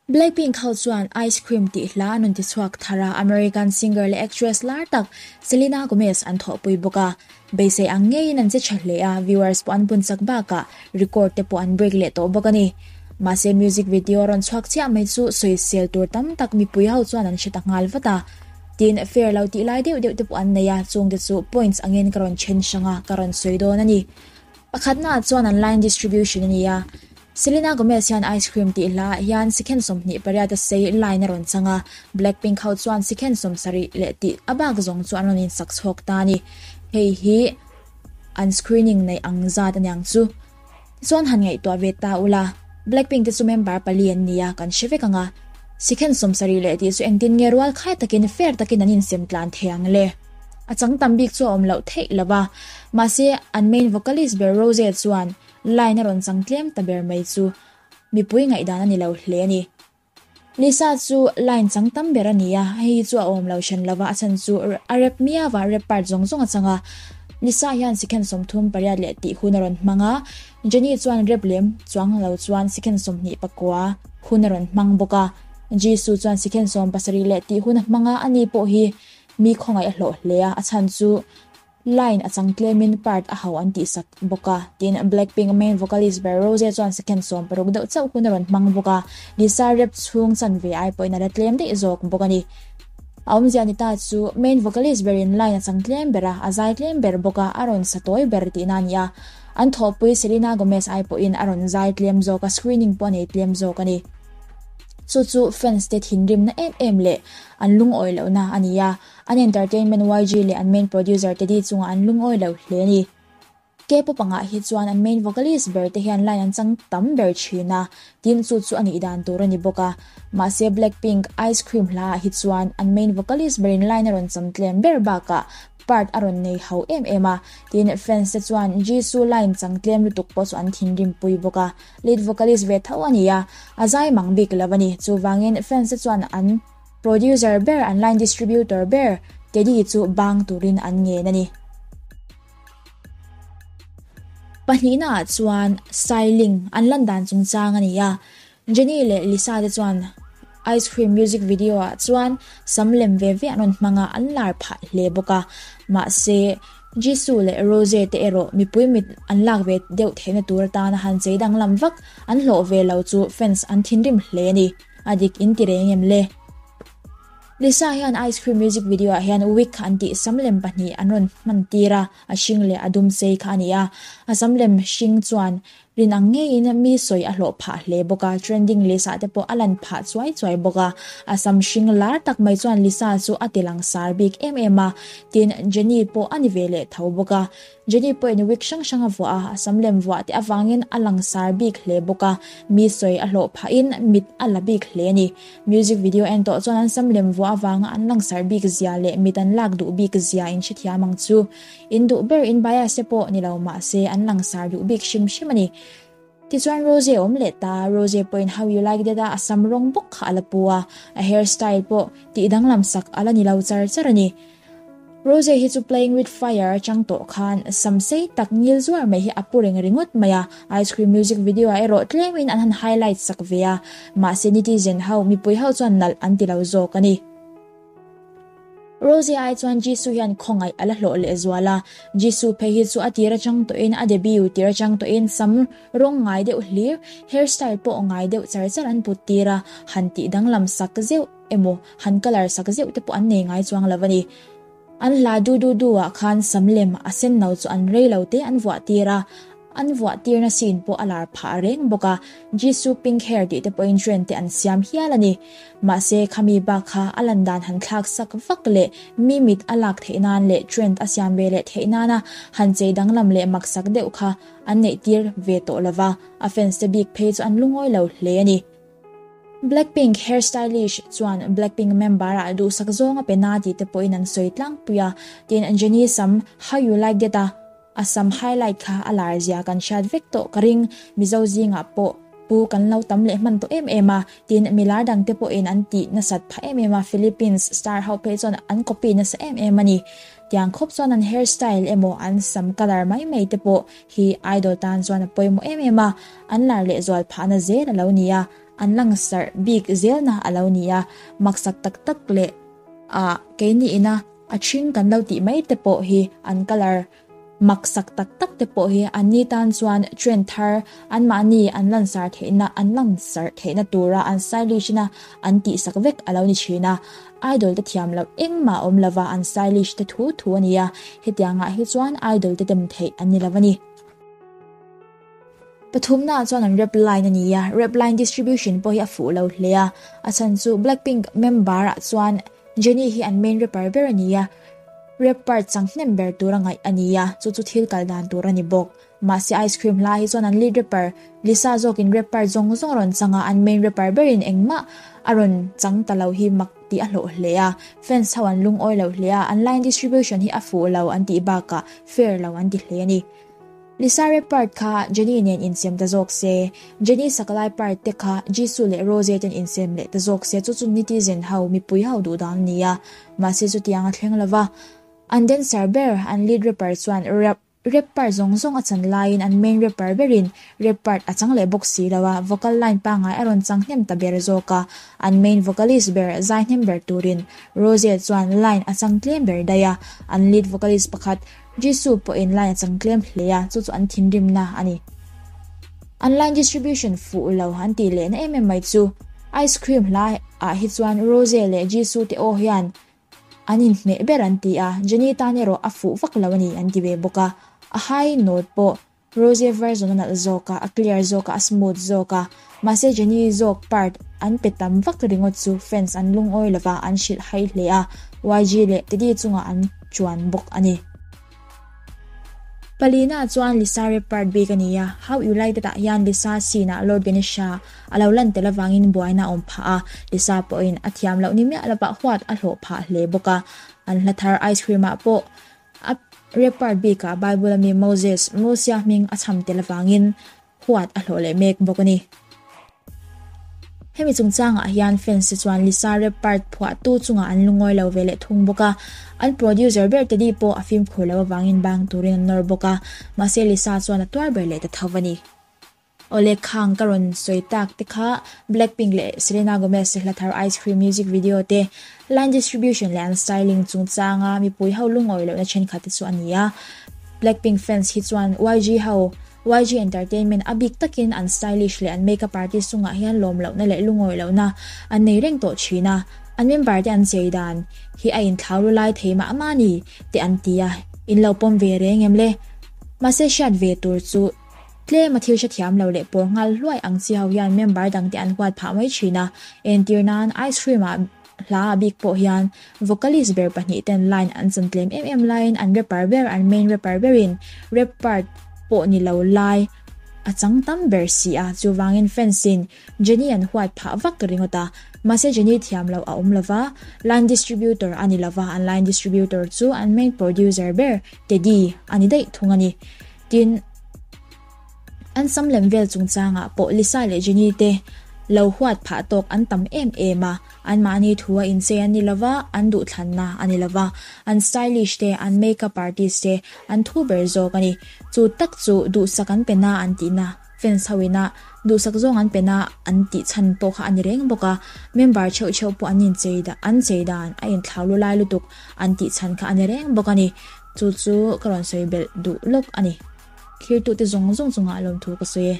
Blackpink ho chuan Ice Cream tih hla an rawn ti chhuak thar a, American singer leh actress lar tak Selena Gomez an thawhpui bawk a. Beisei ang ngeiin an che tha hle a, viewers pawh an bun chak bakah record te pawh an break leh tawh bawk a ni. Mahse music video a rawn chhuak chiah mai chu sawisel tur tam tak mipui ho chuan an hre ta nghal vat a. Tin, fair lo tih lai deuh deuh te pawh an nei a, chung te chu points angin ka rawn then hrang a, ka rawn sawi dawn a ni. Pakhatnaah chuan an line distribution a ni a. Selena Gomez hian Ice Cream tih hlaah hian sikhen 28 a sei line a rawn chang a, Blackpink ho chuan sikhen 70 leh tih a bak zawng chu an rawn insak chhawk ta a ni. Hei hi an screening neih ang zat aniang chu. Tichuan han ngaihtuah ve ta ula, Blackpink te chu member pali an ni a, kan hre vek ang a. Sikhen 70 leh tih chu engtin nge rual khai takin fair takin an insem tlan thei ang le? A chang tam bik chu a awm loh theih lo va, mahse an main vocalist ber Rosé chuan line a rawn chang tlem ta ber mai chu mipui ngaihdan a ni lo hle a ni. Lisa chu line chang tam ber a ni a, hei hi chu a awm lo hran lova, a chhan chu a rap miau a, rap part zawng zawng a chang a. Lisa hian sikhen 38 leh tih hun a rawn hmang a, Jennie chuan rap lem chuang lo chuan sikhen 29 hun a rawn hmang bawk a, Jisoo chuan sikhen 70 leh tih hun a hmang a, ani pawh hi mi khawngaih a hlawh hle a, a chhan chu Line a chang tlemin part a ho an tih sak bawk a, tin Blackpink main vocalist ber Rosé chuan second 60 deuh chauh hun a rawn hmang bawk a, Lisa rap chhung chanve ai pawhin a la tlem daih zawk bawk a ni. A awmzia ni ta chu main vocalist berin line a chang tlem ber a, a zai tlem ber bawk a, a rawn sa tawi ber tihna a ni a. An thawhpui Selena Gomez ai pawhin a rawn zai tlem zawk a, screening pawh a nei tlem zawk a ni. Chu chu fans te thinrimna em em leh an lungawi lohna a ni a. An entertainment YG leh an main producer Teddy chungah an lungawi lo hle a ni. K-pop angah hi chuan an main vocalist ber te hian line an chang tam ber thin a, tin chu chu a nih dan tur a ni bawk a. Mahse Blackpink Ice Cream hla ah hi chuan an main vocalist berin line a rawn cham tlem ber bakah part a rawn nei ho em em a, tin fans te chuan Jisoo line chang tlem lutuk pawh chu an thinrim pui bawk a. Lead vocalist ve tho a ni a, a zai mang bik lo a ni. Chuvangin fans te chuan an. Producer ber an line distributor ber Teddy chu bang turin an ngen a ni. Pahnihna ah chuan styling an lan dan chungchang a ni a, Jennie leh Lisa te chuan Ice Cream music video ah chuan sam lem ve ve an rawn hmang a, an lar phah hle bawk a, mahse Jisoo leh Rosé te erawh mipui mit an lak ve deuh theihna tur atana han chei danglam vak an hlawh ve lo chu fans an thinrim hle a ni. A dik in ti reng em le? Lisa hian Ice Cream music video ah hian wig an tih samlem pahnih an rawn hman tir a, a hring leh a dum sei kha a ni a. A samlem hring chuan rin ang ngeiin mi sawi a hlawh phah hle bawk a, trending list ah te pawh a lan phah chuai chuai bawk a. A sam hring lar tak mai chuan Lisa chu a ti langsar bik em em a, tin Jennie pawh a ni ve leh tho bawk a. Jenny pawhin wig hrang hrang a vuah a, a sam lem vuah te avangin a langsar bik hle bawk a, mi sawi a hlawh phahin mit a la bik hle a ni. Music video en tawh chuan an sam lem vuah avanga an langsar bik zia leh mit an lak duh bik zia in hrethiam ang chu. In duh ber in bias te pawh ni lo mahse an langsar duh bik hrim hrim a ni. Tichuan Rose a awm leh ta, Rose pawhin How You Like That a a sam rawng bawk kha a la pu a, a hairstyle pawh tih danglam sak a la ni lo char char a ni. Rose hi chu Playing With Fire atang tawh khan sam sei tak ngil zuar mai hi a pu reng ringawt mai a, Ice Cream music video ah erawh tlemin an han highlight sak ve a, mahse netizen ho, mipui ho chuan nalh an ti lo zawk a ni. Rose ai chuan Jisoo hian khawngaih a la hlawh leh zual a, Jisoo phei hi chu a tir atang tawhin a debut tir atang tawhin sam rawng ngai deuh hlir, hairstyle pawh ngai deuh char char an put tir a, han tih danglam sak zeuh emaw han colour sak zeuh te pawh an nei ngai chuang lo a ni. An hla du du du ah khan sam lem a sen no chu an rei lo te an vuah tir a, an vuah tirna scene pawh a lar phah reng bawk a, Jisoo pink hair tih te pawhin trend te an siam hial a ni. Mahse khami bak kha a lan dan han thlak sak vak leh mi mit a lak theih nan leh trend a siam ve leh theih nana han chei danglam leh mak sak deuh kha an neih tir ve tawh lova, a fans te bik phei chu an lungawi lo hle a ni. Blackpink hairstylish chuan Blackpink member ah duhsak zawng a pe na tih te pawhin an sawi tlangpui a, tin Jennie sam How You Like That a a sam highlight kha a lar zia kan hriat vek tawh ka ring, Mizo zingah pawh. Pu kan lo tam leh hman tawh em em a, tin milar dangte pawhin an tih nasat phah em em a, Philippines star ho phei chuan an copy nasa em em a ni. Tiang khawp chuan an hair style emaw an sam colour mai mai te pawh hi idol tan chuan a pawimawh em em a, an lar leh zual phahna zel a lo ni a, an langsarh bik zelna a lo ni a, maksak tak tak leh ah keini ina a ṭhing kan lo tih mai te pawh hi an colour Maksak tak tak te pawh hi anni tan chuan trend thar anmahni an lansar theihna an lansarh theihna tura an stylish na an tihsak vek a lo ni thin a. Idol te thiam loh engmah awm lova an stylish te thu thu a ni a, hetiangah hi chuan idol te dem theih an ni lo a ni. Pathumnaah chuan an rap line a ni a, rap line distribution pawh hi a fuh lo hle a, a chhan chu Blackpink member ah chuan Jennie hi an main rapper ber a ni a, rap part chang hnem ber tura ngaih a ni a, chu chu thil kal dan tur a ni bawk. Mahse Ice Cream hla hi chuan an lead rapper Lisa zawkin rap part zawng zawng a rawn chang a, an main rapper berin engmah a rawn chang ta lo hi mak tih a hlawh hle a, fans ho an lungawi lo hle a, an line distribution hi a fuh lo an tih bakah fair lo an ti hle a ni. Lisa rap part kha Jennie nen insem ta zawk se, Jennie sakalai part te kha Jisoo leh Rose ten insem leh ta zawk se chu chu netizen ho mipui ho duh dan a ni a, mahse chutiang a thleng lova. An dancer ber, an lead rapper chuan rap rap part zawng zawng a chan laiin an main rapper berin rap part a chang leh bawk si lo a, vocal line pangngai a rawn chang hnem ta ber zawk a, an main vocalist ber zai hnem ber turin Rose chuan line a chang tlem ber daih a, an lead vocalist pakhat Jisoo pawhin line a chang tlem hle a, chu chu an thinrimna a ni. An line distribution fuh lo an tih lehna em em mai chu. Ice cream hla ah hi chuan Rose leh Jisoo te aw hian an inhmeh ber an ti a, Jennie tan erawh a fuh vak lo a ni an ti ve bawk a. A high note pawh Rose version a nalh zawk a, a clear zawk a, a smooth zawk a. Mahse Jennie zawk part an pe tam vak ringawt chu fans an lungawi lova an hrilh hai hle a, YG leh Teddy chungah an chuan bawk a ni. Palina chuan Lisa rap part bik a ni a, How You Like That ah hian Lisa scene ah Lord Ganesha a lo lan tel avangin buaina a awm phah a, Lisa pawhin a thiam loh ni miah lovah huat a hlawh phah hle bawk a. An hla thar Ice Cream ah pawh A rap part bikah Bible ami Moses, Mosia hming a chham tel avangin huat a hlawh leh mek bawk a ni. Hemi chungchangah hian fans te chuan Lisa rap part phuahtu chungah an lungawi lo ve leh thung bawk a, an producer ber Teddy pawh a fimkhur loh avangin bang turin an nawr bawk a, mahse Lisa chuan a tuar ber leh ta tho a ni. Awle khang ka rawn sawi tak te kha Blackpink leh Selena Gomez te hla thar Ice Cream music video te line distribution leh an styling chungchanga mipui ho lungawi lohna thenkhat te chu a ni a. Blackpink fans hi chuan YG ho YG Entertainment a bik takin an stylish leh an makeup artist chungah hian lawm lohna leh lungawi lohna an nei reng tawh thin a. An member te an chei dan hi a inthlau lu lai thei mah mah ni te an ti a, in lo pawm ve reng em le? Mahse hriat ve tur chu Tlem a thil hrethiam lo leh pawr nghal hluai ang chi ho hian member dangte an huat phah mai thin a, entir nan ice cream ah hla a bik pawh hian vocalist ber pahnih ten line an chan tlem em em laiin an rapper ber an main rapper berin rap part pawh ni lo lai a chang tam ber si a, chuvangin fans in Jennie an huat phah vak ringawt a, mahse Jennie thiam loh a awm lova, line distributor a ni lova an line distributor chu an main producer ber Teddy a ni daih thung a ni. Tin, an sam lem vel chungchangah pawh Lisa leh Jennie te lo huat phah tawk an tam em em a, anmahni thu a inchei an ni lova, an duhthlanna a ni lova, an stylish te, an makeup artist te an thu ber zawk a ni. Chu tak chu duhsak an pe na an tihna, fans ho ina duhsak zawng an pe na an tih chhan pawh kha a ni reng bawk a, member theuh theuh pawh an inchei an chei dan a inthlau lu lai lutuk an tih chhan kha a ni reng bawk a ni. Chu chu ka rawn sawi belh duh lawk a ni. Thirtute zawng zawng chungah lawmthu ka sawi e.